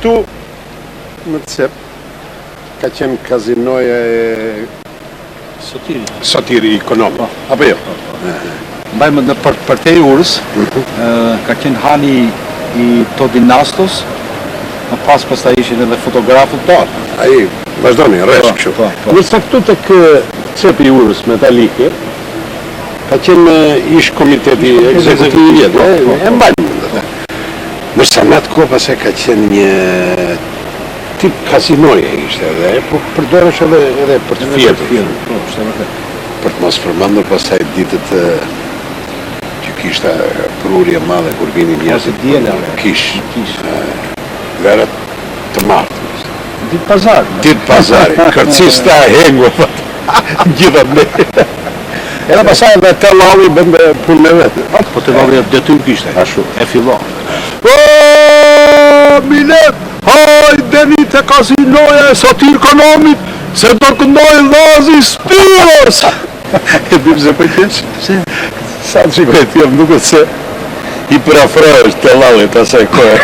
Këtu në cep ka qenë kazinoja e Sotirit. Sotiri Ikonomit. Po. Apo jo? Po, po. Mbaj mend në për, përtej urës, mm -hmm. ka qenë hani i Todi Nastos, më pas pastaj ishin edhe fotografët. Po, ai vazhdoni rresh po, kështu. Po, po. Ndërsa këtu tek cepi i urës metalike ka qenë ish komiteti ekzekutiv i vjetër, po, po, e mbaj mend. Ndërsa në atë kohë pastaj ka qenë një tip kazinoje ishte edhe, po përdoresh edhe edhe për të fjetur. Po, është e vërtetë. Për të mos përmendur pastaj ditët që kishte prurje e madhe kur vinin po, njerëzit të dielave. Kish. Kish. Verët të martë. Ditë pazari. Ditë pazari. Kërciste ahengu. Gjitha me. Edhe pastaj edhe tellalli bënte punën e vet. Po tellalli atë detyrë kishte. Ashtu. E fillon. Po, milet, hajdeni te kazinoja e Sotir Konomit, se do këndojë Llazi i Spiros. E di pse po qesh? Pse? Sa të shikoj ti, më duket se i përafrohesh tellallit asaj kohe.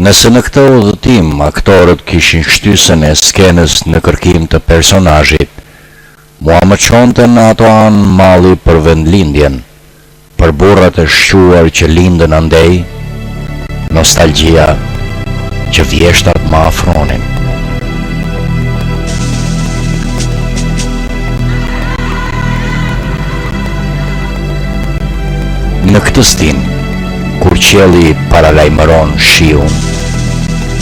Nëse në këtë udhëtim aktorët kishin shtysën e skenës në kërkim të personazhit, mua më çonte në ato anë malli për vendlindjen, Për burrat e shquar që lindën andej, nostalgjia që vjeshtat më afronin. Në këtë stinë, kur qielli paralajmëron shiun,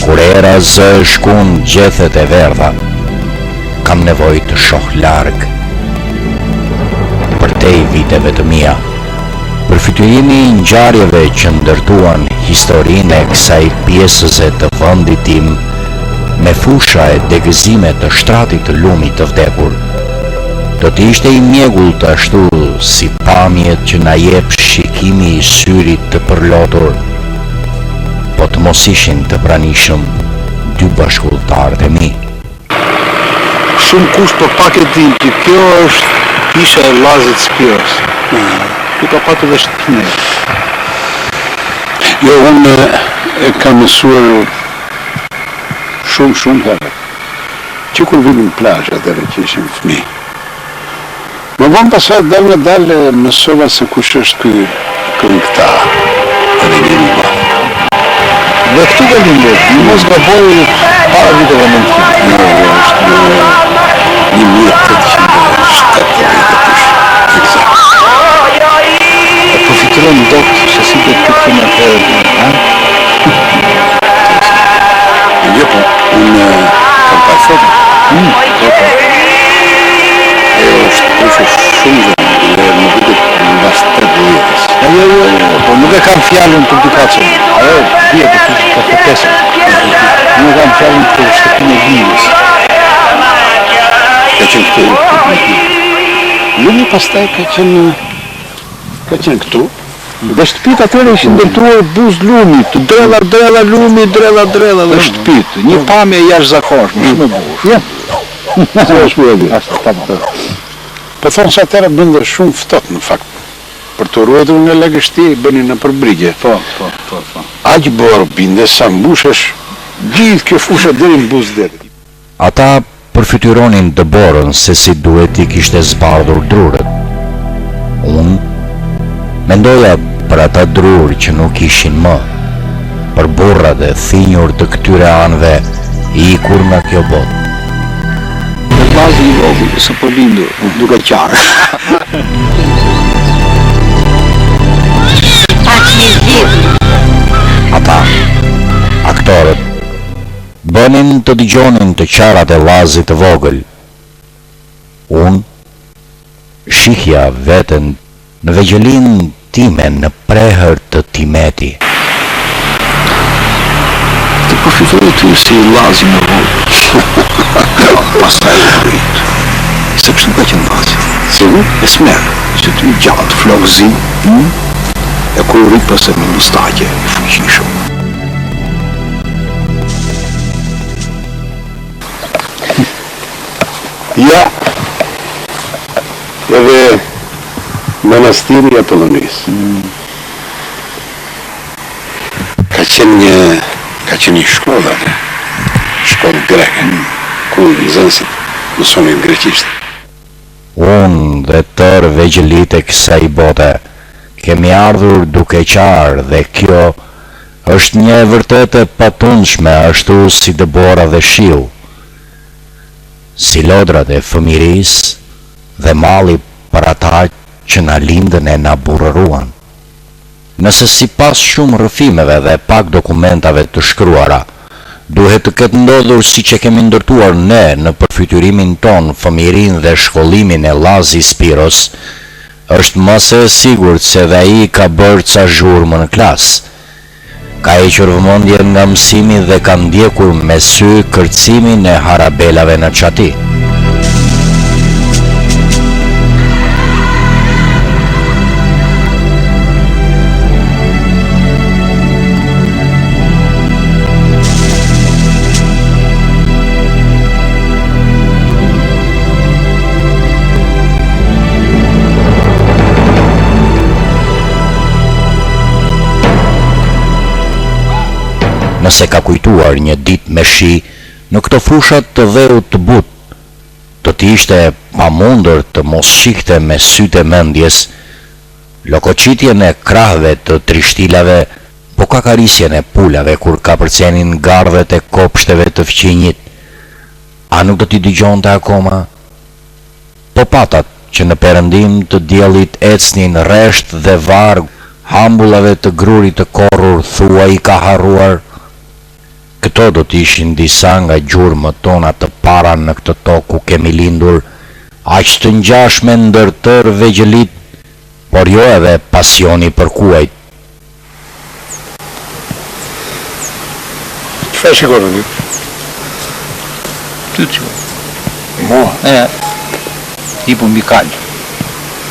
kur era zë e shkund gjethet e verdha, Kam nevojë të shoh larg, përtej viteve të mia. Përfytyrimi i ngjarjeve që ndërtuan historinë e kësaj pjesëze të vendit tim me fusha e degëzime të shtratit të lumit të vdekur, do të ishte i mjegullt ashtu si pamjet që na jep shikimi i syrit të përlotur, po të mos ishin të pranishëm dy bashkudhëtarët e mi. Shumë kush po pak e din që kjo është kisha e Llazit Spiros. Këtu ka patur dhe shtëpinë. Jo, unë e kam mësuar shumë shumë herët. Që kur vinim në plazh atëherë që ishim fëmijë. Më vonë pastaj dalëngadalë mësova se kush është ky këngëtar edhe njeri i madh. Dhe këtu ka lindur, në mos gaboj para viteve 900. Jo, jo, është në 1870 e kush, ekzakt. E përfytyron dot se si do të ketë qenë atëherë, ha? Jo, po, unë kam parë foto. Mm, po, po. Ajo është prishur shumë vonë, dhe më duket mbas 80-ës. Jo, jo, jo, jo, po nuk e kam fjalën për Dukacën. Ajo bie për 85-ën. Nuk e kam fjalën për shtëpinë e lindjes. Ka qenë këtu. Lumi pastaj ka qenë ka qenë këtu. Dhe shtëpitë atëherë ishin ndërtuar buzë lumit, dredha dredha lumi, dredha dredha dhe shtëpitë. Një pamje e jashtëzakonshme, shumë e bukur. Ja. Se është më e Ashtu, tamam. Po thonë se atëherë bënte shumë ftohtë në fakt. Për t'u ruajtur nga lagështia i bënin nëpër brigje. Po, po, po, po. Aq borë binte sa mbushesh gjithë kjo fusha deri në buzë detit. Ata përfytyronin dëborën se si duhet t'i kishte zbardhur drurët. Unë mendoja për ata drurë që nuk ishin më, për burrat e thinjur të këtyre anëve ikur nga kjo botë. Dhe vllazi i vogël i sapolindur, duke qarë. Ata, aktorët, Bënin të dëgjonin të qarat e Llazit të vogël. Unë shihja veten në vegjëlinë time në prehër të tim eti. Këtë. përfytyroj ty si Llazin e vogël. Pastaj u rrit. Se kështu ka qenë Llazi. Sigur? Esmer, si ty i gjatë, flokë zi, hm? E kur u rrit pastaj me mustaqe, i fuqishëm. Ja, edhe Manastiri i Apollonisë. Ka qenë një ka qenë një shkollë aty, shkollë greke, ku nxënësit mësonin greqisht. Unë dhe tërë vegjëlitë e kësaj bote kemi ardhur duke qarë dhe kjo është një e vërtetë e patundshme ashtu si dëbora dhe shiu, si lodrat e fëmijërisë dhe malli për ata që na lindën e na burrëruan. Nëse sipas shumë rrëfimeve dhe pak dokumentave të shkruara, duhet të ketë ndodhur siç e kemi ndërtuar ne në përfytyrimin tonë fëmijërinë dhe shkollimin e Llazi Spiros, është më se e sigurt se dhe ai ka bërë ca zhurmë në klasë. Ka hequr vëmendjen nga mësimi dhe ka ndjekur me sy kërcimin e harabelave në çati. Nëse ka kujtuar një ditë me shi në këto fusha të dheut të butë, do të ishte e pamundur të mos shihte me sytë e mendjes lokoçitjen e krahëve të trishtilave, po kakarisjen e pulave kur kapërcenin gardhet e kopshteve të fqinjit. A nuk do t'i dëgjonte akoma? Po patat që në perëndim të diellit ecnin rresht dhe varg hambullave të grurit të korrur thua i ka harruar? Këto do të ishin disa nga gjurmët tona të para në këtë tokë ku kemi lindur, aq të ngjashme ndër tërë vegjëlitë, por jo edhe pasioni për kuajt. Çfarë shikon aty? Ty të shikoj. Mua? E, hipur mbi kalë,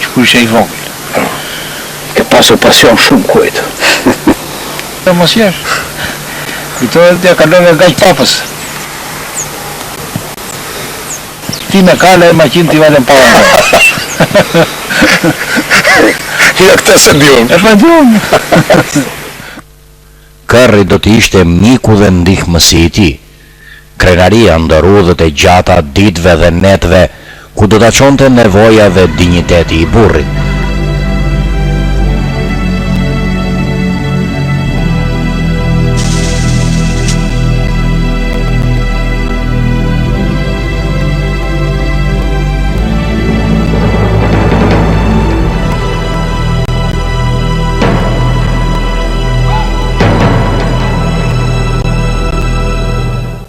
që kur ishe i vogël. Ke pasur pasion shumë kuajt. E mos jesh. Kujtohet t'ia kalove gaq papës. Ti me kalë e makinë ti vetëm para. Jo, këtë s'e di unë. E pa di unë. Kërri do të ishte miku dhe ndihmësi i tij. Krenaria ndër udhët e gjata ditëve dhe netëve ku do ta çonte nevoja dhe dinjiteti i burrit.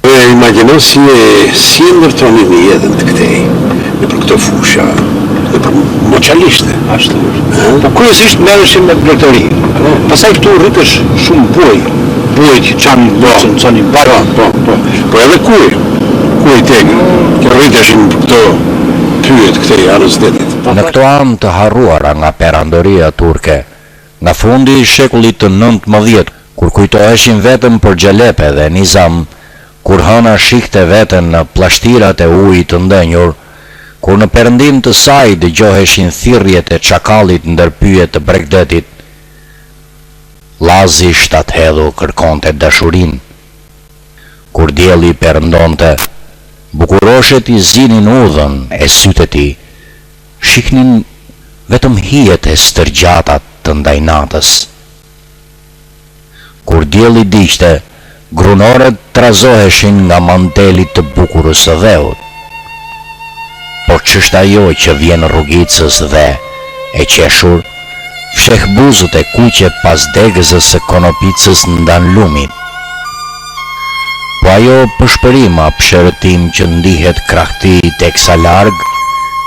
E imagjino si e si e ndërtonin jetën të këtej, nëpër këto fusha, nëpër moçalishte. Ashtu është. Po kryesisht merreshin me blegtori. Po. Pastaj këtu rritesh shumë buaj. Buaj që çanin po. lucën, çanin baltë. Po, po, po. Po edhe kuaj. Kuaj tek, që rriteshin këto pyjet këtej anës detit. Në këto anë të harruara nga perandoria turke, nga fundi i shekullit të 19, kur kujtoheshin vetëm për xhelepe dhe nizam, kur hëna shihte veten në pllashtirat e ujit të ndenjur, kur në perëndim të saj dëgjoheshin thirrjet e çakallit ndër pyje të bregdetit, Llazi shtathedhur kërkonte dashurinë. Kur dielli perëndonte, bukuroshet i zinin udhën e sytë e tij shihnin vetëm hijet e stërgjata të ndajnatës. Kur dielli digjte, grunoret trazoheshin nga manteli të bukurës së dheut. Por ç'është ajo që vjen rrugicës dhe, e qeshur, fsheh buzët e kuqe pas degëzës së konopicës ndanë lumit? Po ajo pëshpërimë a psherëtimë që ndihet krah tij teksa larg,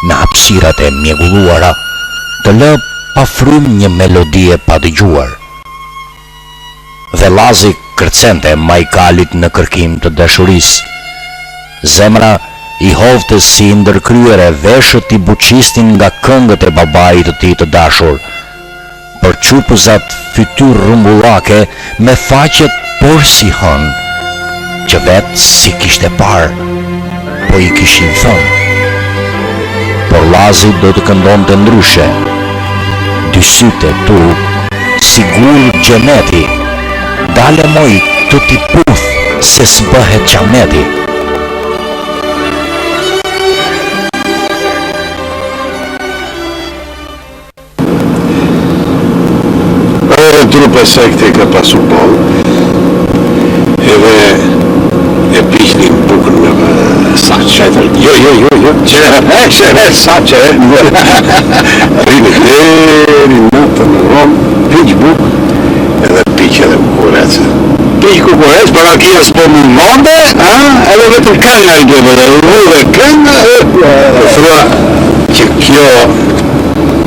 në hapësirat e mjegulluara, të lë pa frymë një melodi e padëgjuar. Dhe Llazi kërcente majë kalit në kërkim të dashurisë. Zemra i hovte si i ndërkryer e veshët i buçisnin nga këngët e babait të tij të dashur. Për çupëzat fytyrërrumbullake me faqet porsi hënë, që vetë s'i kishte parë, po i kishin thënë. Por Llazi do të këndonte ndryshe, dy sytë e tu, si gurë xheneti, dale moj të t'i puth se s'bëhet qameti. Edhe trupa sekte ka pasur boll, edhe e piqnin bukën me saç. Jo, jo, jo, jo, që e saç e rrini deri natën në dhomë, piq bukë, edhe piq edhe kukurec. Piq kukurec, por rakia s'po mungonte, a? Edhe vetëm kënga i duhet, edhe dhe kënga, edhe... Po thua që kjo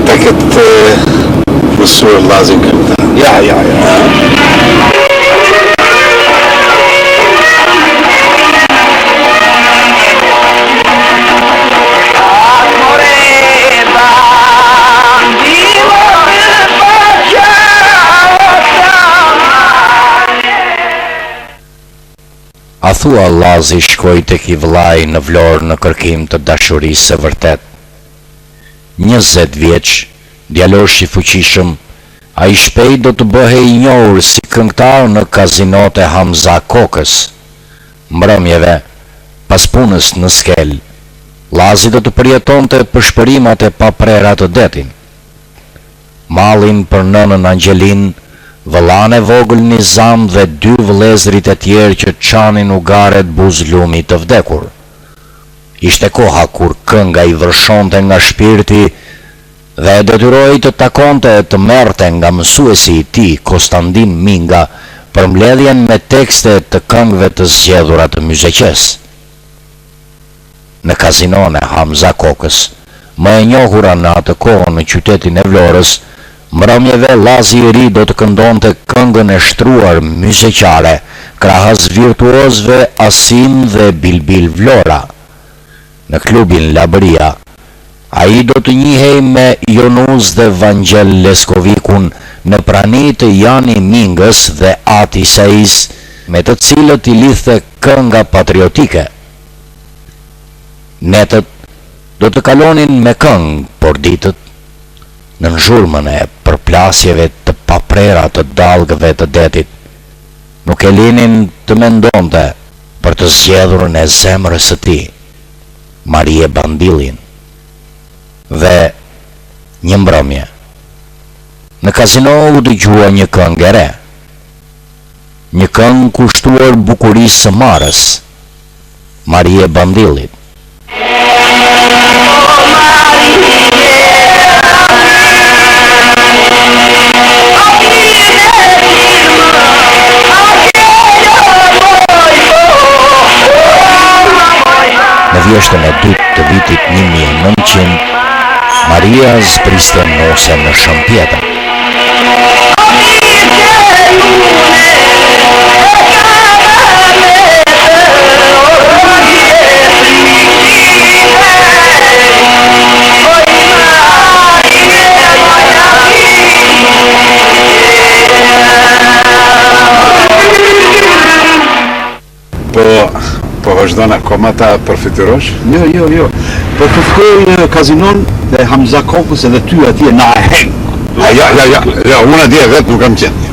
ta ketë mësuar Llazin këngëtar. Ja, ja, ja. A thua Llazi shkoi tek i vëllai në Vlorë në kërkim të dashurisë së vërtetë? 20 vjeç, djalosh i fuqishëm, ai shpejt do të bëhej i njohur si këngëtar në kazinotë e Hamza Kokës. Mbrëmjeve, pas punës në skelë, Llazi do të përjetonte pëshpërimat e paprera të detit. Mallin për nënën Angjelinë, vëllanë e vogël Nizam dhe dy vëllezërit e tjerë që çanin ugaret buzë lumit të vdekur. Ishte koha kur kënga i vërshonte nga shpirti dhe e detyroi të takonte e të merrte nga mësuesi i tij, Kostandin Minga, përmbledhjen me tekste të këngëve të zgjedhura të Myzeqesë. Në kazinonë e Hamza Kokës, më e njohura në atë kohë në qytetin e Vlorës, mbrëmjeve Llazi i ri do të këndonte këngën e shtruar myzeqare krahas virtuozëve Asim dhe Bilbil Vlora. Në klubin Labëria, ai do të njihej me Jonuz dhe Vangjel Leskovikun në prani të Jani Mingës dhe At Isaisë, me të cilët i lidhte kënga patriotike. Netët do të kalonin me këngë, por ditët, nën zhurmën e përplasjeve të paprera të dallgëve të detit, nuk e linin të mendonte për të zgjedhurën e zemrës së tij, Marie Bandillin. Dhe, një mbrëmje, në kazino u dëgjua një këngë e re. Një këngë kushtuar bukurisë së Marës, Marie Bandillit. Në vjeshtën e dytë të vitit 1900, Maria zbriste nuse në Shën Pjetër. Po, po vazhdon akoma ta përfytyrosh? Jo, jo, jo. Po përfytyroj në kazinon dhe Hamza Kokës edhe ty atje në aheng. A, ja, ja, ja, ja, unë atje vetë nuk kam qenë.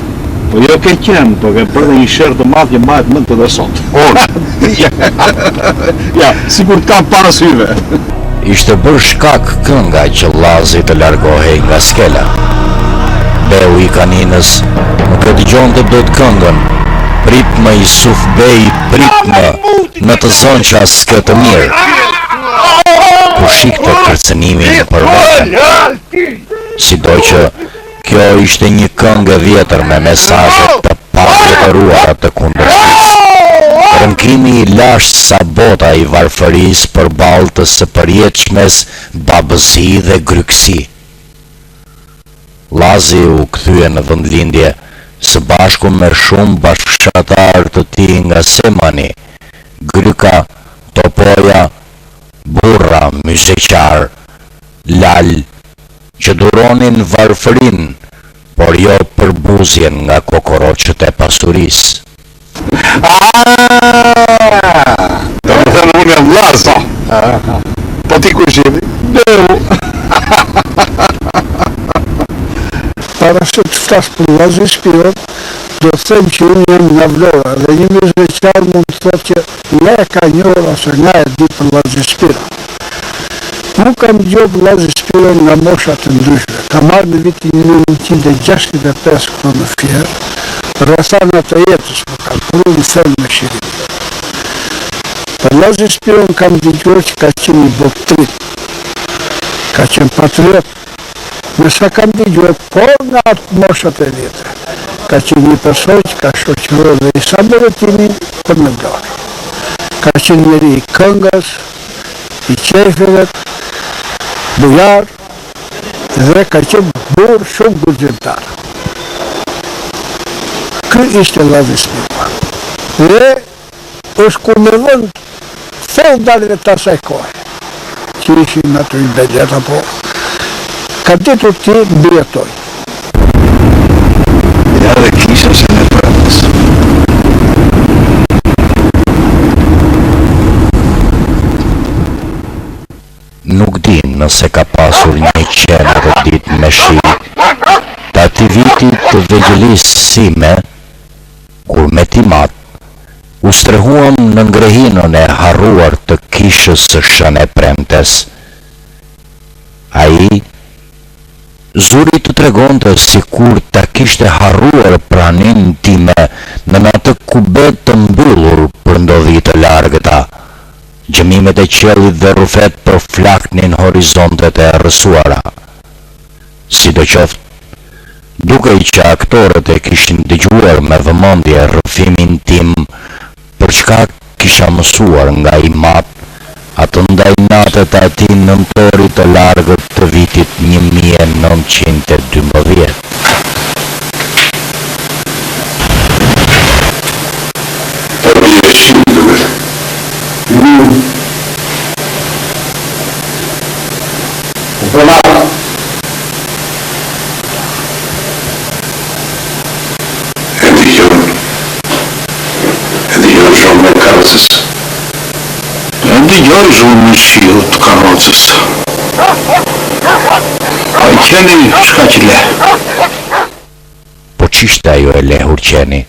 Po jo ke qenë, po ke bërë dhe një sherr të madh që mbahet mend edhe sot. Unë? Ja, sikur të kam para syve. Ishte bërë shkak kënga që Llazi të largohej nga skela. Beu i Kaninës nuk e dëgjonte dot këngën, Prit më Isuf Bej, prit më, në të zënça s'ke të mirë. Ku shihte kërcënimin për veten. Sido që Kjo ishte një këngë e vjetër me mesazhe të pavjetëruara të kundërshtisë. Rënkimi i lashtë sa bota i varfërisë përballë të së përjetshmes babëzi dhe grykësi. Llazi u kthye në vendlindje. së bashku me shumë bashkëfshatarë të tij nga Semani, Gryka, Tropoja, burra myzeqarë, lalë, që duronin varfërinë, por jo përbuzjen nga kokoroçët e pasurisë. Aaaa! Domethënë unë jam llaz. Po ti kush je? Beu. Para se të flas për Llazi Spiron, do të them që unë jam nga Vlora dhe një myzeqar mund të thotë që nga e ka njohur ose nga e di për Llazi Spiron. Unë kam dëgjuar për Llazi Spiron nga mosha të ndryshme. Kam ardhur në vitin 1965 këtu në Fier, rrethana të jetës më kanë pru në fermë me shirit. Për Llazi Spiron kam dëgjuar që ka qenë një botëtrim, ka qenë patriot, me sa kam dëgjuar, por nga ato moshat e vjetra. Ka qenë një person që ka shoqëruar dhe Isa Boletinin për në Vlorë. Ka qenë njeri i këngës, i qejfeve, bujar dhe ka qenë burrë shumë guximtar. Ky ishte Llazi Spiro. Dhe është ku me vënd feudalëve të asaj kohe, që ishin aty në Belet apo ka ditur t'i mbijetojë. Ja dhe kisha Shën e Premtes. Nuk di nëse ka pasur një qen atë ditë me shi të atij viti të vegjëlisë sime, kur me tim atë u strehuam në ngrehinën e harruar të kishës së Shën e Premtes. Ai Zuri të tregonte sikur ta kishte harruar praninë time nën atë kubet të mbyllur për ndodhi të largëta. Gjëmimet e qiellit dhe rrufetë përflaknin horizontet e errësuara. Sidoqoftë, dukej që aktorët e kishin dëgjuar me vëmendje rrëfimin tim Për çka kisha mësuar nga im atë atë ndaj nate të atij nëntori të largët të vitit 1912. Po bie shi më duket. Po na. E dëgjon E dëgjon zhurmën e karrocës. E dëgjoj zhurmën e shiut të karrocës. Ai qeni çka që leh. Po ç'ishte ajo e lehur qeni?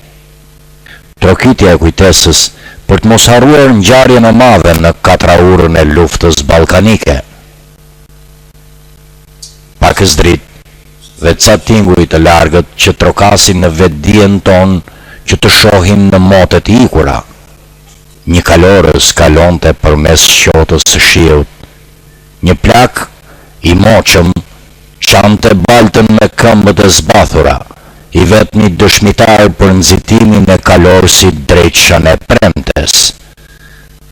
Trokitja e kujtesës për të mos harruar ngjarjen e madhe në katraurën e luftës ballkanike. Pakëz dritë dhe ca tinguj të largët që trokasin në vetëdijen tonë që të shohim në mote të ikura. Një kalorës kalonte përmes shqotës së shiut. Një plak i moçëm çante baltën me këmbët e zbathura, i vetmi dëshmitar për nxitimin e kalorësit drejt Shën e Premtes.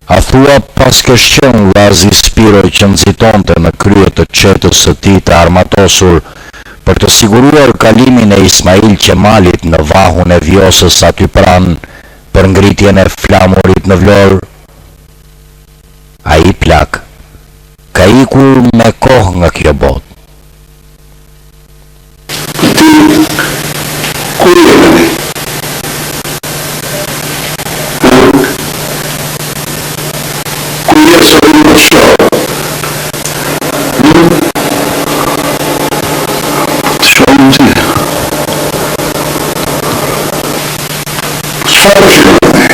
A thua paskesh qenë Llazi Spiro që nxitonte në krye të çetës së tij të armatosur për të siguruar kalimin e Ismail Qemalit në vahun e Vjosës aty pranë për ngritjen e flamurit në Vlorë? Ai plak ka ikur me kohë nga kjo botë. Ti ku je tani? Ë? Ku je se unë nuk shoh? Hm? Të shoh unë ty. Çfarë po shikon tani?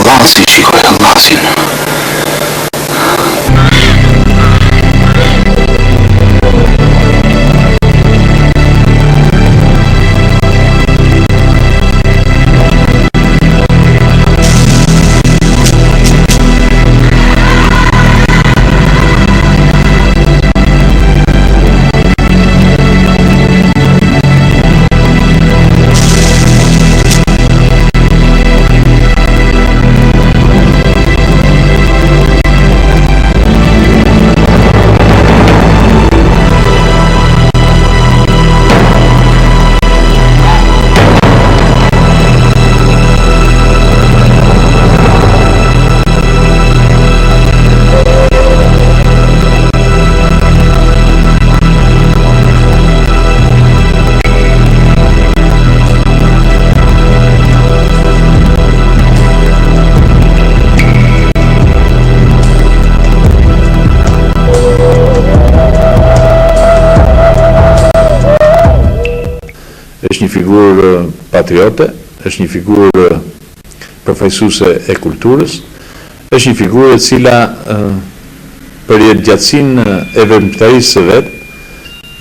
Llazin shikoj, llazin. Është një figurë patriote, është një figurë përfaqësuese e kulturës, është një figurë e cila për jetëgjatësinë e veprimtarisë së vet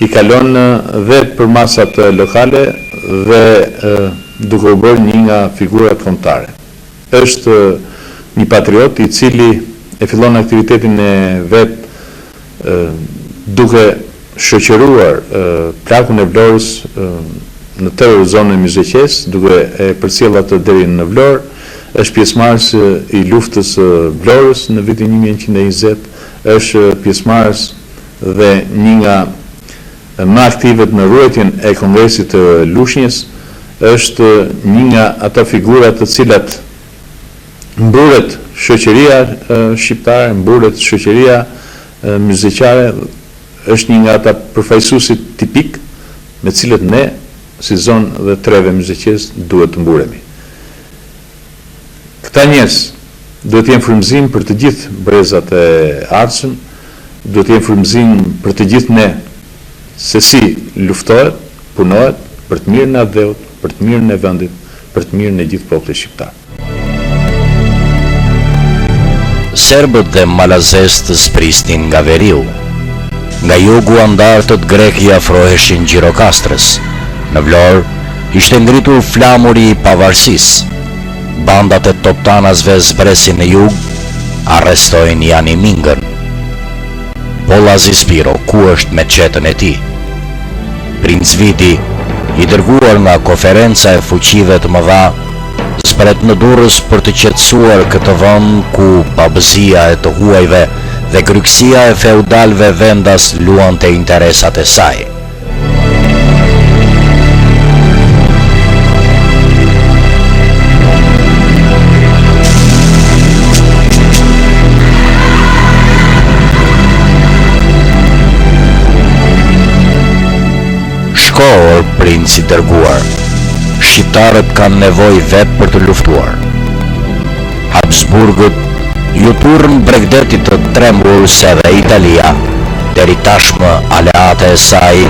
i kalon dhe përmasat lokale dhe duke u bërë një nga figurat kombëtare. Është një patriot i cili e fillon aktivitetin e vet duke shoqëruar plakun e Vlorës në tërë zonën e Myzeqesë, duke e përcjellë atë deri në Vlorë, është pjesëmarrës i luftës së Vlorës në vitin 1920, është pjesëmarrës dhe një nga më aktivët në ruajtjen e Kongresit të Lushnjës, është një nga ato figura të cilat mburret shoqëria shqiptare, mburret shoqëria myzeqare, është një nga ata përfaqësuesit tipik me të cilët ne si zonë dhe trevë e Myzeqesë duhet të mburremi. Këta njerëz duhet të jenë frymëzim për të gjithë brezat e ardhshëm, duhet të jenë frymëzim për të gjithë ne se si luftohet, punohet për të mirën e atdheut, për të mirën e vendit, për të mirën e gjithë popullit shqiptar. Serbët dhe malazeztë zbrisnin nga veriu. Nga jugu andartët grekë i afroheshin Gjirokastrës. Në Vlorë ishte ngritur flamuri i pavarësisë. Bandat e toptanasve zbresin në jug, arrestojnë Jani Mingën. Po Llazi Spiro ku është me çetën e tij? Princ Vidi, i dërguar nga Konferenca e Fuqive të Mëdha, zbret në Durrës për të qetësuar këtë vend ku babëzia e të huajve dhe grykësia e feudalëve vendas luante interesat e saj. Shko or princ i dërguar. Shqiptarët kanë nevojë vetë për të luftuar. Habsburgët iu turrën bregdetit të trembur se dhe Italia, deri tashmë aleate e saj,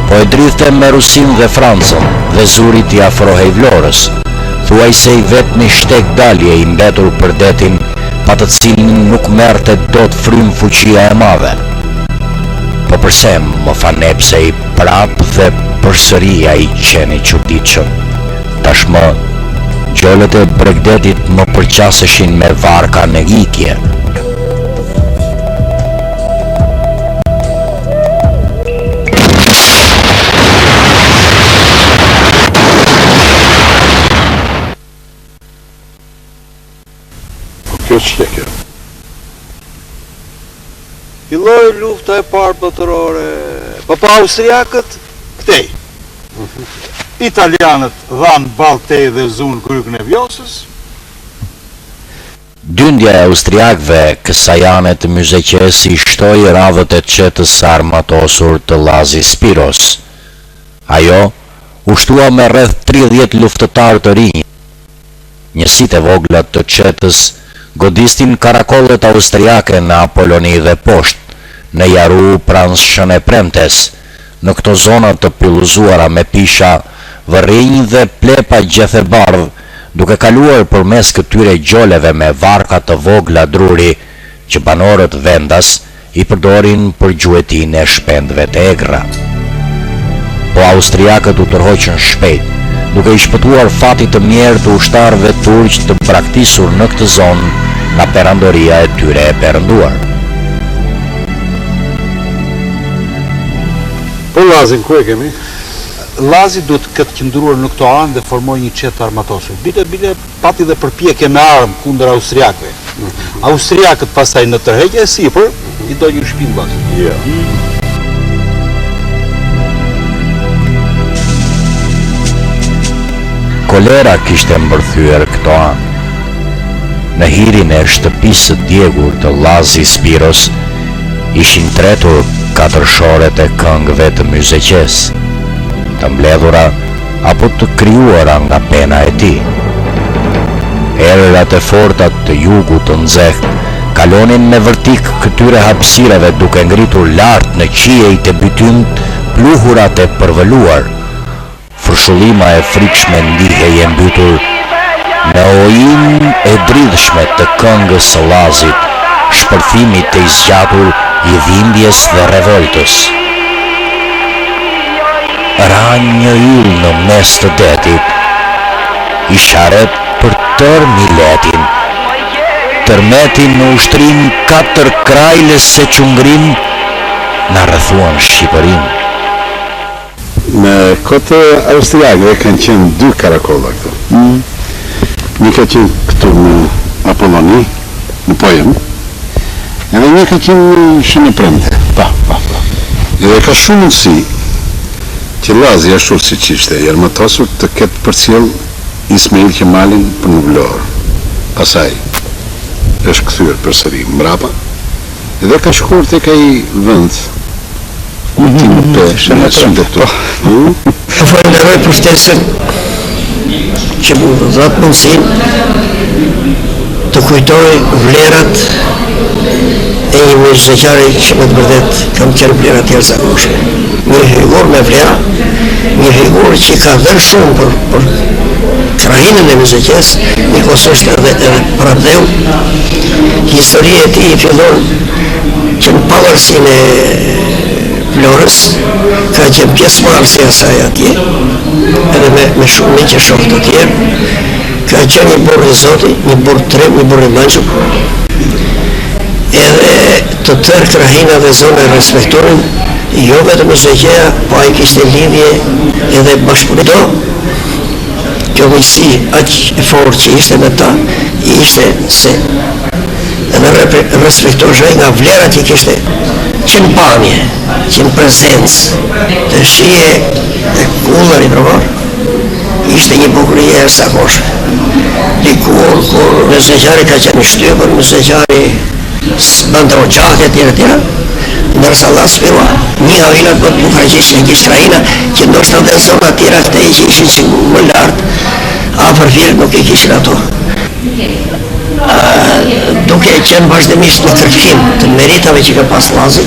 po e dridhte me Rusinë dhe Francën dhe zuri t'i afrohej Vlorës, thuajse i vetmi shteg dalje i mbetur për detin pa të cilin nuk merrte dot frymë fuqia e madhe. Po përse më fanepsej prapë dhe përsëri ai qen i çuditshëm? Tashmë, gjolet e bregdetit më përqaseshin me varka në ikje. Po kjo ç'qe kjo? Filloi lufta e parë botërore. Po po austriakët këtej. Italianët dhanë ballë këtej dhe zunë grykën e Vjosës. Dyndja e austriakëve kësaj ane të Myzeqesë i shtoi radhët e çetës së armatosur të Llazi Spiros. Ajo u shtua me rreth 30 luftëtarë të rinj. Njësitë e vogla të çetës godisnin karakollet austriake në Apoloni dhe poshtë, në Jaru pranë Shën e Premtes, në këto zona të pyllëzuara me pisha, vërrinj dhe plepa gjethebardhë, duke kaluar përmes këtyre gjoleve me varka të vogla druri, që banorët vendas i përdorin për gjuetinë e shpendëve të egra. Po austriakët u tërhoqën shpejt, duke i shpëtuar fatit të mjerë të ushtarëve turq të braktisur në këtë zonë nga perandoria e tyre e perënduar. Po Llazin ku e kemi? Llazi duhet të ketë qëndruar në këto anë dhe formoi një çetë të armatosur. Bile bile Pati dhe përpjekje me armë kundër austriakëve. Austriakët pastaj në tërheqje e sipër i dogjën shpinë Llazit. Jo. Kolera kishte mbërthyer këto anë. Në hirin e shtëpisë së djegur të Llazi Spiros ishin tretur katërshoret e këngëve të Myzeqesë, të mbledhura apo të krijuara nga pena e tij. Erërat e forta të jugut të nxehtë kalonin me vërtik këtyre hapësirave duke ngritur lart në qiejt e bytymtë pluhurat e përvëluar. Fërshullima e frikshme ndihej e mbytur në oinë e dridhshme të këngës së Llazit, shpërthimi i tejzgjatur i dhimbjes dhe revoltës. Ra një yll në mes të detit, isharet për tërë miletin. Tërmetin në ushtrinë katërkrajle seç u ngrinë, na rrethuan Shqipërinë. Në kohë të austriakëve kanë qenë dy karakolla këtu. Një ka qenë këtu në Apolloni, në Pojëm, edhe një ka qenë në Shën e Premte. Po, po, po. Edhe ka shumë mundësi që Llazi ashtu siç ishte i armatosur të ketë përcjellë Ismail Qemalin për në Vlorë. Pastaj është kthyer përsëri mbrapa dhe ka shkuar tek ai vend ku ti më pe në sytë tu. Ju falenderoj për ftesën që më dhatë mundësinë të kujtoj vlerat e një myzeqari që me të vërtetë kanë qenë vlera të jashtëzakonshme. Një figurë me vlera, një figurë që ka dhënë shumë për, për krahinën e Myzeqesë, njëkohësisht edhe edhe për atdheun. Historia e tij fillon që në pavarësinë e Vlorës, ka qenë pjesëmarrës i asaj atje, edhe me, me shumë miq e shokë të tjerë, ka qenë një burrë i zoti, një burrë trim, një burrë i mençur, edhe të tërë krahina dhe zona e respektonin, jo vetëm Myzeqeja, po ai kishte lidhje edhe bashkëpunim. Do, kjo miqësi aq e fortë që ishte me ta, ishte se edhe respektohej nga vlerat që kishte që në pamje, që në prezencë, të shihje e kullën i përvorë, ishte një bukuri e jashtëzakonshme. Dikur, kur myzeqari ka qenë i shtypur, myzeqari s'bënte oxhak e tjera tjera, ndërsa Llaz Spiro, një nga vilat më të bukura që ishin në gjithë krahina, që ndoshta dhe zona tjera këtej që ishin që më lart, afër Fierit nuk e kishin ato. Duke qenë vazhdimisht në kërkim të meritave që ka pas Llazi,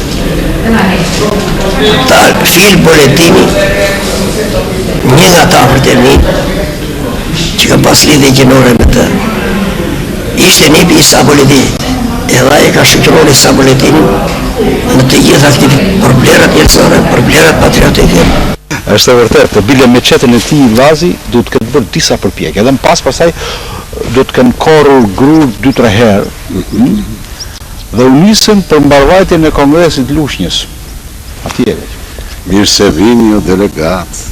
ta Fil Boletini, një nga të afërmit e mi, që ka pas lidhje gjinore me të, ishte nipi i Isa Boletinit, edhe ai e ka shoqëruar Isa Boletinin në të gjitha aktivitetet, për vlerat njerëzore, për vlerat patriotike. Është e vërtetë, bile me çetën e tij Llazi duhet të ketë bërë disa përpjekje, edhe më pas pastaj do të kenë korrur grurë dy tre herë dhe u nisën për mbarëvajtjen e Kongresit të Lushnjës. Atje. Mirë se vini o delegatë,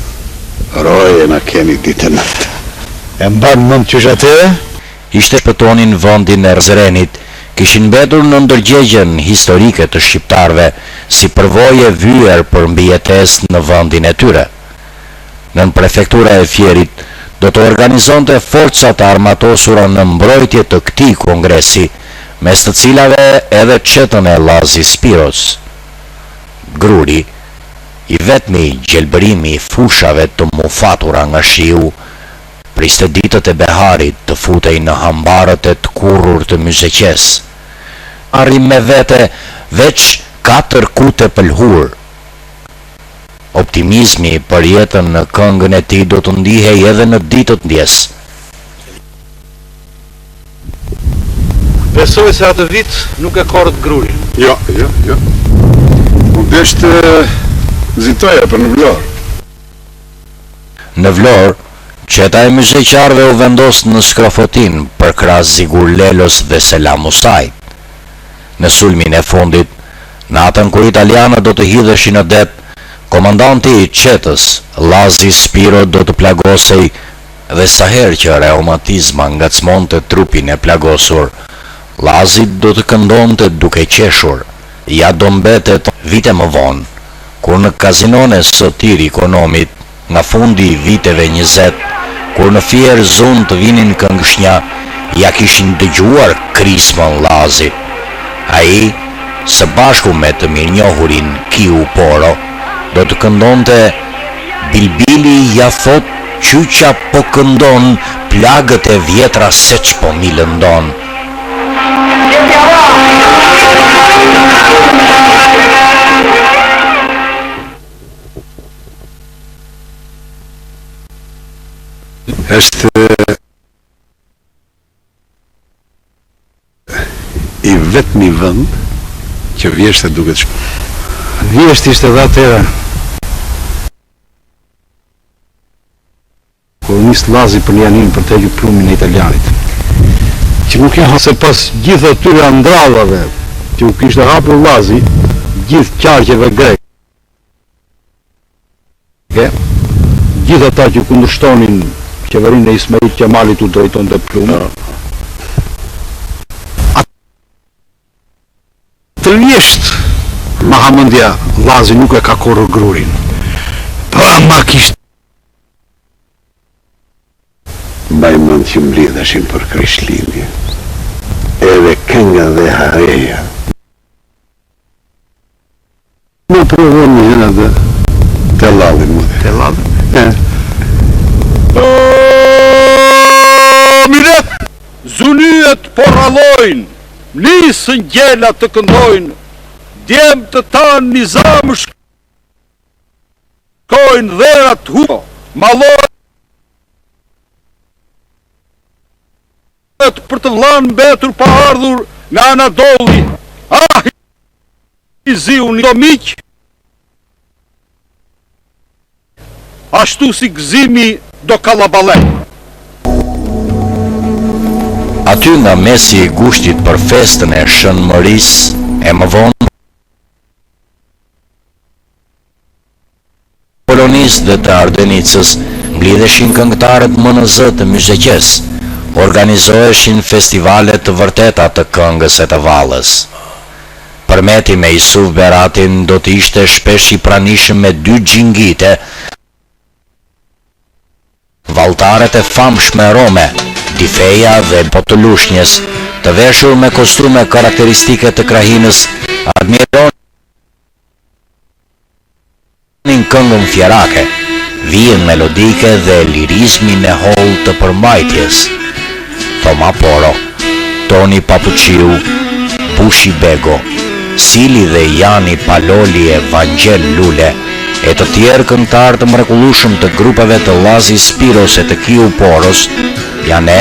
roje na keni ditë e natë. E mban mend qysh atëherë? Ishte shpëtonin vendin e Prizrenit, kishin mbetur në ndërgjegjen historike të shqiptarëve si përvojë e vyer për mbijetesë në vendin e tyre. Nënprefektura e Fierit do të organizonte forca të armatosura në mbrojtje të këtij kongresi, mes të cilave edhe çetën e Llazi Spiros. Gruri, i vetmi gjelbërim i fushave të mufatura nga shiu, priste ditët e beharit të futej në hambarët e tkurrur të Myzeqesë. Marrim me vete veç katër kute pëlhurë. Optimizmi për jetën në këngën e tij do të ndihej edhe në ditët ndjes. Besoj se atë vit nuk e korrët grurin. Jo, jo, jo. U desh të nxitoja për në Vlorë. Në Vlorë, çeta e myzeqarëve u vendos në Skrofotinë përkrah Zigur Lelos dhe Selam Musait. Në sulmin e fundit, natën kur italianët do të hidheshin në det, komandanti i çetës, Llazi Spiro do të plagosej dhe sa herë që reumatizma ngacmonte trupin e plagosur, Llazi do të këndonte duke qeshur, ja do mbetet vite më vonë, kur në kazinonë e Sotir Ikonomit, Nga fundi i viteve 20, kur në Fier zunë të vinin këngëshnja, ia kishin dëgjuar krismën Llazit. Ai, së bashku me të mirënjohurin Kiu Poro, do të këndonte Bilbili ia thotë qyqa po këndon plagët e vjetra seç po m'i lëndon. Është i vetmi vend që vjeshta duket shumë. Vjeshtë ishte dhe atëherë. Kur u nis Llazi për në Janinë për të hequr plumbin e italianit. Që nuk e Se pas gjithë atyre andrallave që u kishte hapur Llazi gjithë qarqeve greke, gjithë ata që kundërshtonin qeverinë e Ismail Qemalit u drejtonte plumbin. Atë vjeshtë, ma ha mendja Llazi nuk e ka korrur grurin. Po ama kishte Mbaj mend që mblidheshin për Krishtlindje. Edhe kënga dhe hareja. Ma provo një herë atë tellallin më the. Tellallin? E. O milet! Zunyjet po rrallojnë, nisën gjelat të këndojnë, djemtë tanë nizam shkojnë dherat hu, mallohet për të vllanë mbetur pa ardhur nga Anadolli. Ah, i ziu do miq, ashtu si gëzimi do kallaballëk. Aty nga mesi i gushtit për festën e Shën Mërisë e më vonë Polonisë dhe të Ardenicës mblidheshin këngëtarët më në zë të Myzeqesë, organizoheshin festivale të vërteta të këngës e të valles. Përmeti me Isuf Beratin do të ishte shpesh i pranishëm me dy xhingite, valltaret e famshme rome, Difeja dhe po të Lushnjes, të veshur me kostume karakteristike të krahinës, admironin këngën fierake, vijën melodike dhe lirizmin e hollë të përmbajtjes. Thoma Poro, Toni Papuçiu, Bushi Bego, Sili dhe Jani Paloli e Vangjel Lule, e të tjerë këngëtarë të mrekullueshëm të grupeve të Llazi Spiros e të Kiu Poros, janë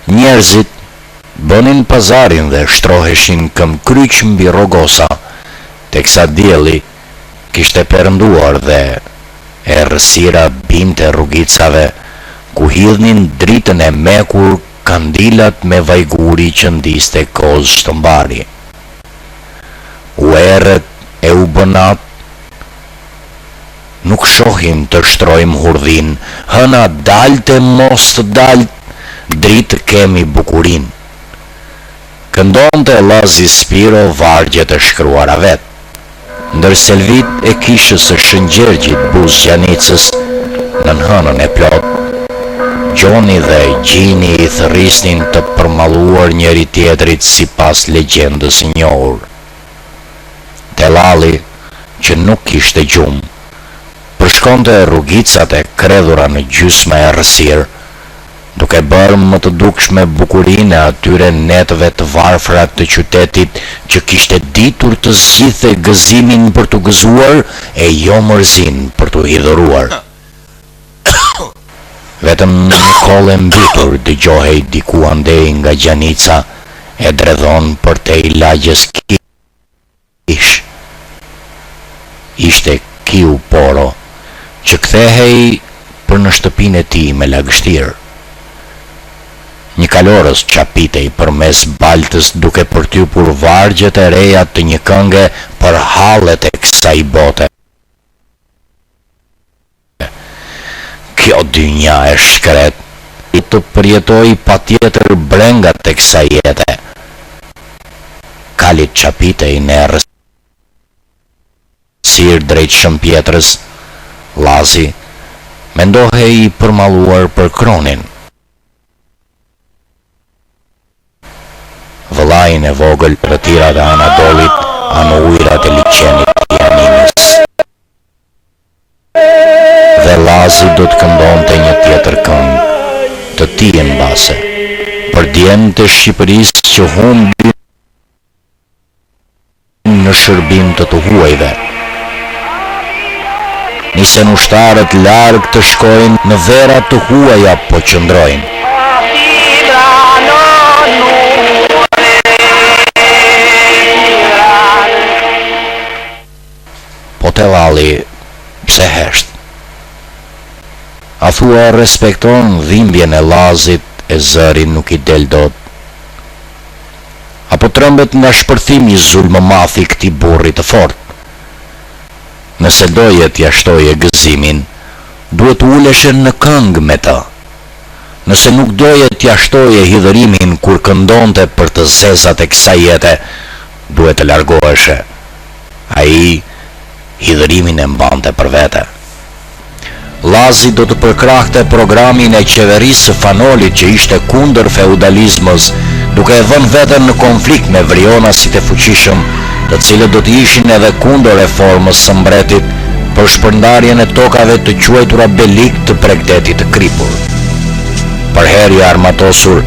Njerëzit bënin pazarin dhe shtroheshin këmbëkryq mbi rrogosa, teksa dielli kishte perënduar dhe errësira binte rrugicave ku hidhnin dritën e mekur kandilat me vajguri që ndizte Kozë Shtëmbari. U errët e u bë natë, Nuk shohim të shtrojmë hurdhinë, hëna daltë e mos të daltë, dritë kemi bukurinë. Këndonte Llazi Spiro vargjet e shkruara vetë. Ndër selvitë e kishës së Shën Gjergjit buzë Gjanicës, nën hënën e plotë, Gjoni dhe Gjini i thërrisnin të përmalluar njëri-tjetrit sipas legjendës së njohur. Tellalli, që nuk kishte gjumë, përshkonte rrugicat e kredhura në gjysmë errësirë, duke bërë më të dukshme bukurinë e atyre netëve të varfra të qytetit që kishte ditur të zgjidhte gëzimin për t'u gëzuar e jo mërzinë për t'u hidhëruar. Vetëm një kollë e mbytur dëgjohej diku andej nga Gjanica e dredhon përtej lagjes Kishë. Ishte Kiu Poro, që kthehej për në shtëpinë e tij me lagështirë. Një kalorës çapitej përmes baltës duke përtypur vargjet e reja të një kënge për hallet e kësaj bote. Kjo dynja e shkretë do të përjetojë patjetër brengat e kësaj jete. Kali çapitej në errësirë drejt Shën Pjetrës, Llazi mendohej i përmalluar për Kronin. Vëllain e vogël rrëtirat e Anadollit a në ujërat e liqenit të Janinës. Dhe Llazi do të këndonte një tjetër këngë, të tijën mbase. Për djemtë e Shqipërisë që humbin në shërbim të të huajve. Nisen ushtarët larg të shkojnë në vera të huaja po qëndrojnë. Po tellalli pse hesht? A thua respekton dhimbjen e Llazit e zëri nuk i del dot? Apo trembet nga shpërthimi zulmëmadh i këtij burri të fortë? Nëse doje t'ia shtoje gëzimin, duhet të uleshe në këngë me të. Nëse nuk doje t'ia shtoje hidhërimin kur këndonte për të zezat e kësaj jete, duhet të largoheshe. Ai hidhërimin e mbante për vete. Llazi do të përkrahte programin e qeverisë së Fan Nolit që ishte kundër feudalizmës, duke e vënë veten në konflikt me vrionasit e fuqishëm, të cilët do të ishin edhe kundër reformës së mbretit për shpërndarjen e tokave të quajtura belik të bregdetit të kripur. Përherë i armatosur,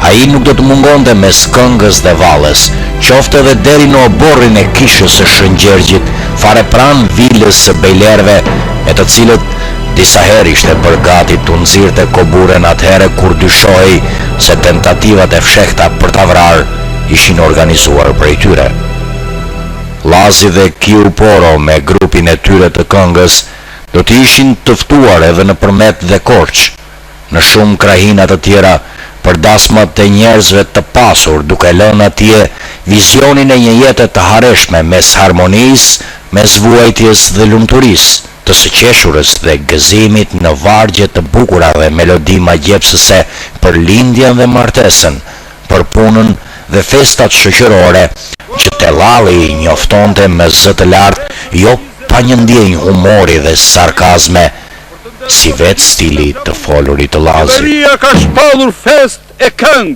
ai nuk do të mungonte mes këngës dhe valles, qoftë edhe deri në oborrin e kishës së Shën Gjergjit, fare pranë vilës së bejlerëve, me të cilët disa herë ishte bërë gati t'u nxirrte koburen atëherë kur dyshohej se tentativat e fshehta për ta vrarë ishin organizuar prej tyre. Llazi dhe Kiu Poro me grupin e tyre të këngës do të ishin të ftuar edhe në Përmet dhe Korçë, në shumë krahina të tjera për dasmat e njerëzve të pasur duke lënë atje vizionin e një jete të hareshme mes harmonisë, mes vuajtjes dhe lumturisë, të së qeshurës dhe gëzimit në vargje të bukura dhe melodi magjepsëse për lindjen dhe martesën, për punën dhe festat shoqërore që tellalli i njoftonte me zë të lartë jo pa një ndjenjë humori dhe sarkazme si vetë stili i të folurit të Llazit. Qeveria ka shpallur festë e këngë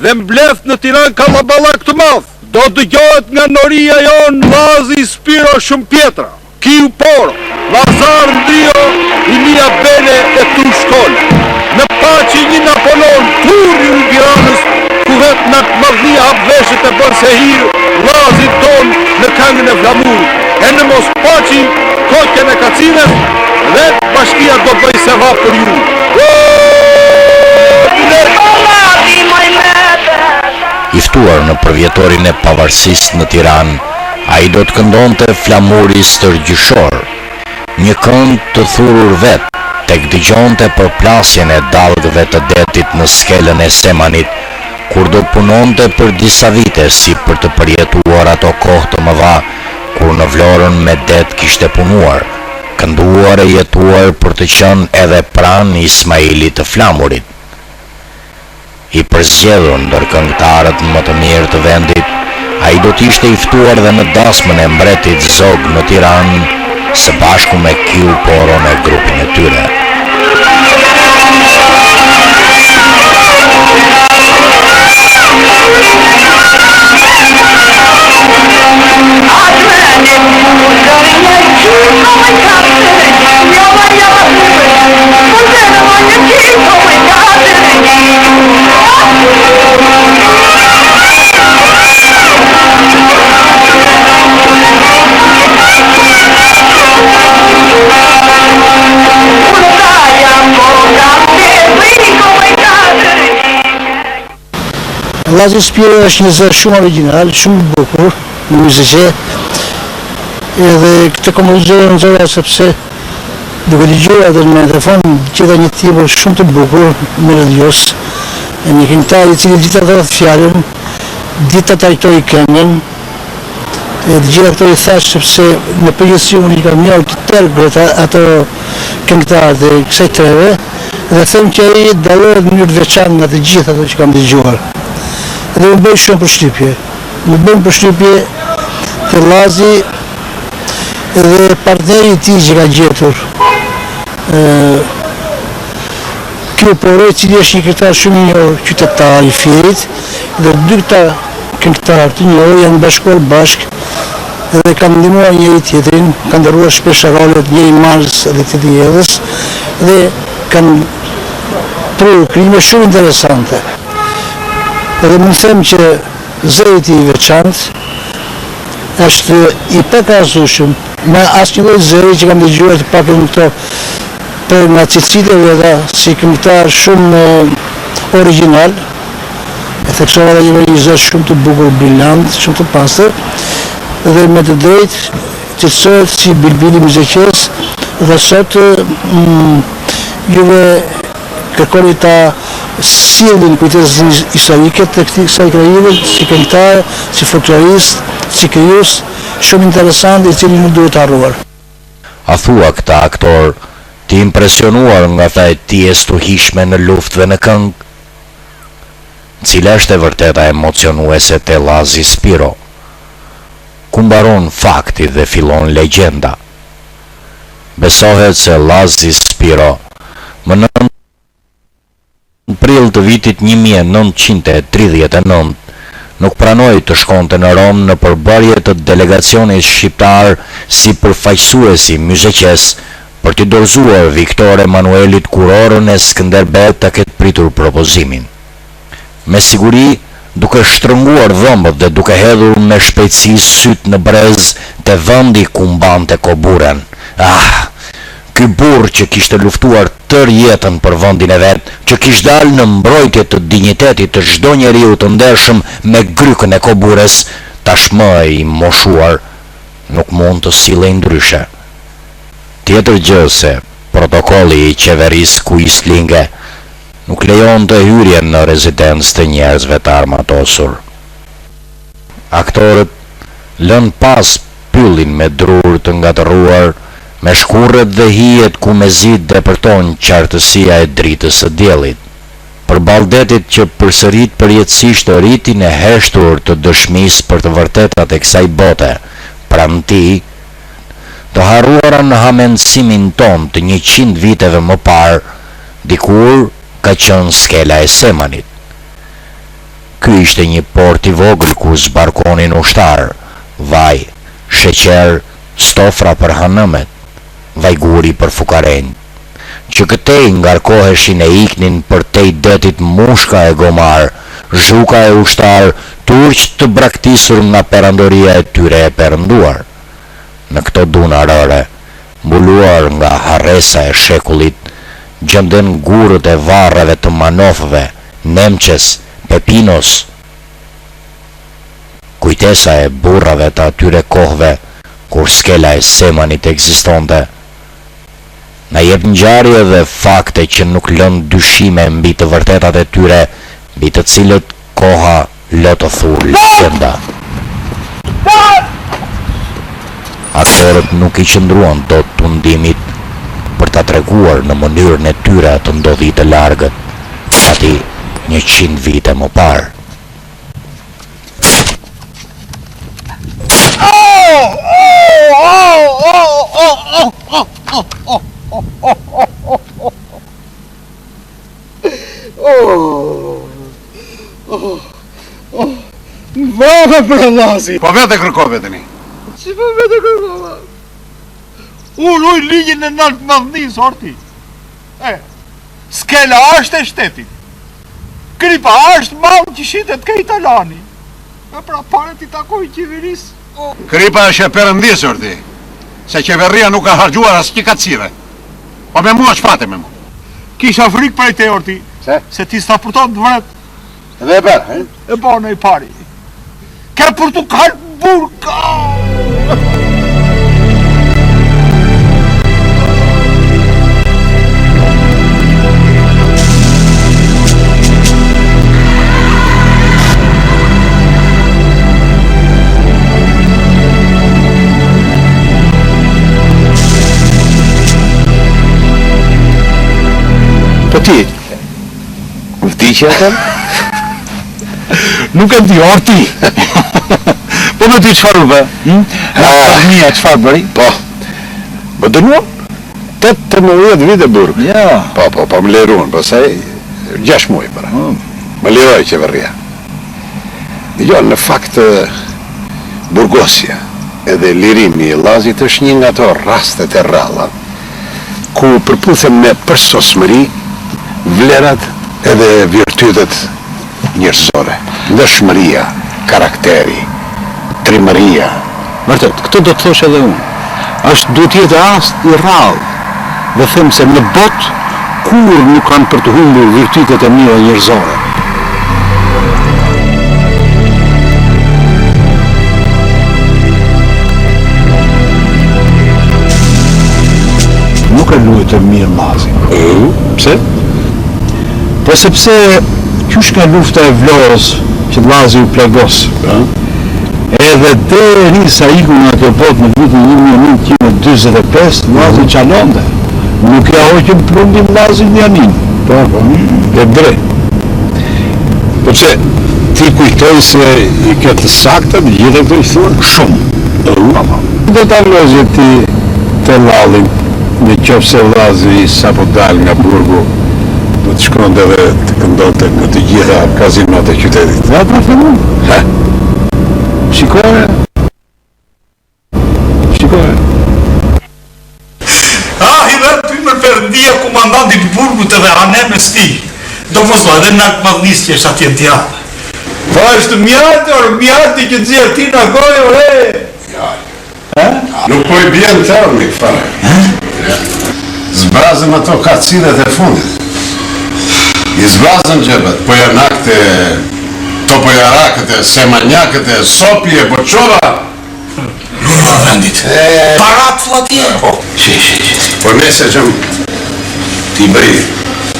dhe mbledh në Tiranë kallaballak të madh. Do dëgjohet nga Noria jonë Llazi Spiro Shumëpjetra, Kiu Poro, Llazar Ndrio, Ilia Bele e Tush Kola. Në paçi një Napolon turri i Tiranës ku vetë Lartmadhnia hap veshët e bën sehir Llazit tonë në këngën e flamurit. E në mos paçi koqen e kacines, vetë bashkia do bëjë sevap për ju. I ftuar në përvjetorin e Pavarësisë në Tiranë, ai do të këndonte Flamuri stërgjyshor, një këngë të thurur vetë, tek dëgjonte përplasjen e dallgëve të detit në skelën e Semanit, kur do të punonte për disa vite si për të përjetuar ato kohë të mëdha kur në Vlorën me det kishte punuar, kënduar e jetuar për të qenë edhe pranë Ismailit të Flamurit. I përzgjedhur ndër këngëtarët më të mirë të vendit, ai do të ishte i ftuar dhe në dasmën e mbretit Zog në Tiranë së bashku me Kiu Poron e grupin e tyre. Llazi Spiro është një zë shumë origjinal, shumë i bukur në muzikë. Edhe këtë konkluzion e nxora sepse duke dëgjuar atë në magnetofon gjeta një timbër shumë të bukur, melodioz, e një këngëtar i cili di ta thotë fjalën, di ta trajtojë këngën, E të gjitha këto i thashë sepse në përgjithësi unë i kam njohur të tërë këta ato këngëtarët e kësaj treve dhe them që ai dallohet në mënyrë të veçantë nga të gjithë ato që kam dëgjuar. Dhe më bëri shumë përshtypje. Më bën përshtypje te Llazi dhe partneri i tij që ka gjetur ë Kiu Poro, i cili është një këngëtar shumë i njohur qytetar i Fierit dhe dy këta Këngëtarë të njohur janë bashkuar bashkë dhe kanë ndihmuar njëri tjetrin, kanë ndërruar shpesh rolet, njëri marrës dhe tjetri hedhës dhe kanë prurë krijime shumë interesante. Edhe mund të them që zëri i tij i veçantë është i pakrahasueshëm me asnjë lloj zëri që kam dëgjuar të paktën këto për nga cilësitë e veta si këngëtar shumë origjinal. E theksova edhe një një zë shumë të bukur brilant, shumë të pastër dhe me të drejtë cilësohet si bilbili i Myzeqesë dhe sot mm, juve kërkoni ta sillni në kujtesën historike të kësaj krahine si këngëtar, si folklorist, si krijues shumë interesant i cili nuk duhet harruar. A thua këta aktorë të impresionuar nga forca e tij e stuhishme në luftë dhe në këngë? Cila është e vërteta emocionuese te Llazi Spiro? Ku mbaron fakti dhe fillon legjenda? Besohet se Llazi Spiro, më nëntë prill të vitit 1939, nuk pranoi të shkonte në Romë në përbërje të delegacionit shqiptar si përfaqësues i Myzeqesë për t'i dorëzuar Viktor Emanuelit kurorën e Skënderbeut ta ketë pritur propozimin. Me siguri, duke shtrënguar dhëmbët dhe duke hedhur me shpejtësi sytë në brez te vendi ku mbante koburen. Ah! Ky burrë që kishte luftuar tërë jetën për vendin e vet, që kish dalë në mbrojtje të dinjitetit të çdo njeriu të ndershëm me grykën e kobures, tashmë i moshuar, nuk mund të sillej ndryshe. Tjetër gjë se protokolli i qeverisë kuislinge nuk lejonte hyrjen në rezidencë të njerëzve të armatosur. Aktorët lënë pas pyllin me drurë të ngatërruar, me shkurret dhe hijet ku mezi depërton qartësia e dritës së diellit. Përballë detit që përsërit përjetësisht ritin e heshtur të dëshmisë për të vërtetat e kësaj bote, pranë tij, të harruara në hamendësimin tonë të 100 viteve më parë, Dikur ka qenë skela e Semanit. Ky ishte një port i vogël ku zbarkonin ushtarë, vaj, sheqer, stofra për hanëmet, vajguri për fukarenjtë. Që këtej ngarkoheshin e iknin përtej detit mushka e gomarë, zhuka e ushtarë turq të braktisur nga perandoria e tyre e perënduar. Në këto duna rëre, mbuluar nga harresa e shekullit, gjenden gurët e varreve të Manofëve, Nemçes, Pepinos. Kujtesa e burrave të atyre kohëve kur skela e Semanit ekzistonte, na jep ngjarje dhe fakte që nuk lënë dyshime mbi të vërtetat e tyre, mbi të cilët koha lë të thurë legjenda. Aktorët nuk i qëndruan dot tundimit për ta treguar në mënyrën e tyre atë ndodhi të largët, gati 100 vite më parë. Vrave për Llazi! Po vetë e kërkove tani. Si po vetë e kërkova? Unë ruj ligjin e naltmadhnisë, or ti. E, skela është e shtetit. Kripa është mall që shitet ke italani. E pra paret i takojnë qeverisë. Kripa është e perëndisë, or ti. Se qeveria nuk ka harxhuar asnjë kacidhe. Po me mua ç'pate me mua? Kisha frikë prej teje, or ti. Pse? Se ti s'ta përton të vret. Dhe e bërë, he? E bana i pari. Ke për t'u kalë burg! Po ti, vdiqe atë? Nuk e di, or ti. Po me ty çfarë u bë? Hm? Ah, çfarë bëri? Po. Më dënuan 18 vite burg. Ja. Po, po, po më liruan, pastaj 6 muaj para. Mm. Më liroi qeveria. Dëgjo, në fakt burgosja edhe lirimi i Llazit është një nga ato rastet e rralla ku përputhen me përsosmëri vlerat edhe virtytet njerëzore. Ndershmëria, karakteri, trimëria. Vërtet, këtë do të thosha edhe unë. Është duhet të jetë rast i rrallë dhe them se në botë kurrë nuk kanë për të humbur virtytet e mira njerëzore. Nuk e luajtëm mirë Llazin. Pse? Po sepse qysh nga lufta e Vlorës që Llazi u plagos, edhe derisa iku nga kjo botë në vitin 1945, Llazi çalonte. Nuk ia hoqëm plumbin Llazit në Janinë. Po, po, ke drejt. Po pse ti kujtoj se i ke të sakta të gjitha këto që thua? Shumë. Po, po. Do ta lozje ti tellallin në qoftë se Llazi i sapo dalë nga burgu do të shkonte dhe të këndonte në të gjitha kazinot e qytetit. Ja pra them unë. Ha. Shikoje. Shikoje. Ah, i dhëntë ty mër perëndia kumandantit të burgut edhe hanemes tij. Do mos do, edhe në madhnisë që është atje në Tiranë. Po është mjalti, or mjalti që nxjerr ti nga goja, ore. Nuk po i bjen tërmi fare. Zbrazëm ato kacidhet e fundit. I zbrazëm xhepat, pojanakët e topojarakët e semanjakët e sopi e boçova. Lurva vendit. Parat atje. Po. Shi, shi, shi. Po nese xhem ti bëj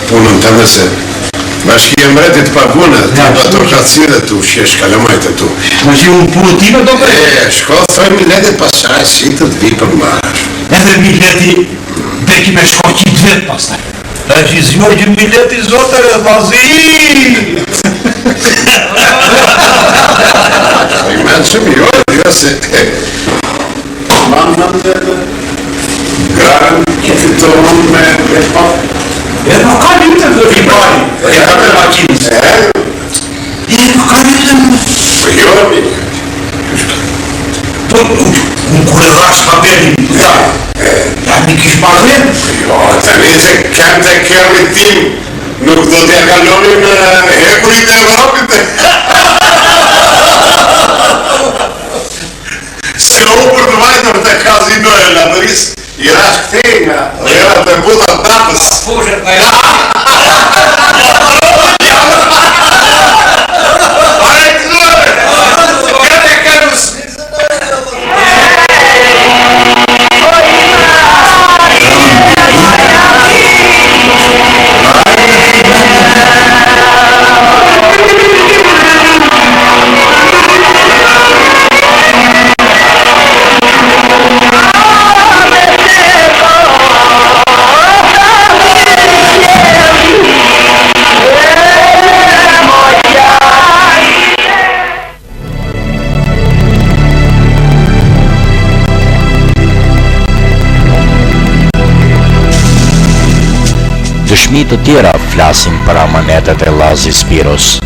punën tënde se bashkia e mbretit të paguan edhe ti do ato kacidhe të ushqesh kalamajtë e tu. Po që unë punën time do bëj. E, shko thoj miletit pastaj si të të vi për mbarë. Edhe mileti beki me shko qitë vetë pastaj. Është i zgjuar që mileti zotër e Llazi. I mençëm, jo, jo se Ma në të Grarën që fiton me me pa. E nuk ka litër dhe i bari. E ka të makinës. E? E nuk ka litër. Po jo, mi. Po, unë kur e dhash haberin, da. Ja, mi kish marrë. Po jo, tani se kem të kerrit tim, nuk do t'ja kalonin hekurit e Evropit. Se u për të vajtur te kazinoja e Labërisë, i rash këtej nga dherat e buta të Napës. Fushët nga ja. Dëshmi të tjera flasin për amanetet e Llazi Spiros.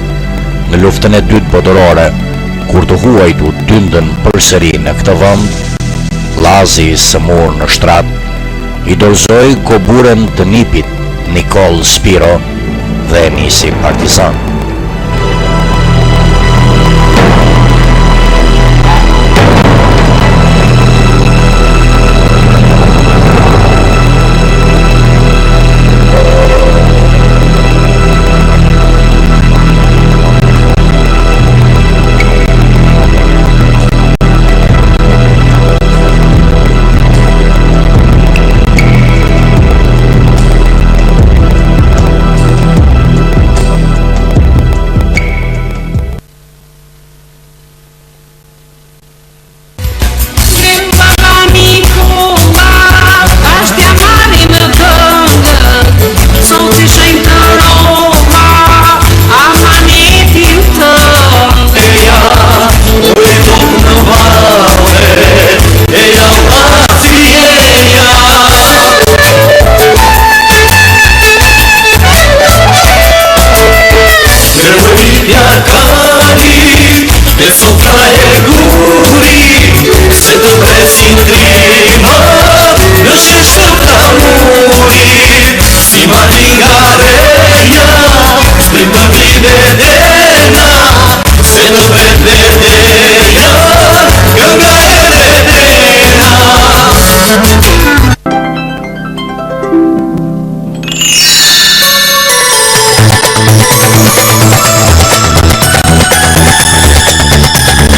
Në Luftën e Dytë Botërore, kur të huajt u dyndën përsëri në këtë vend, Llazi i sëmurë në shtrat, i dorëzoi koburen të nipit Nikoll Spiro dhe e nisi partizan.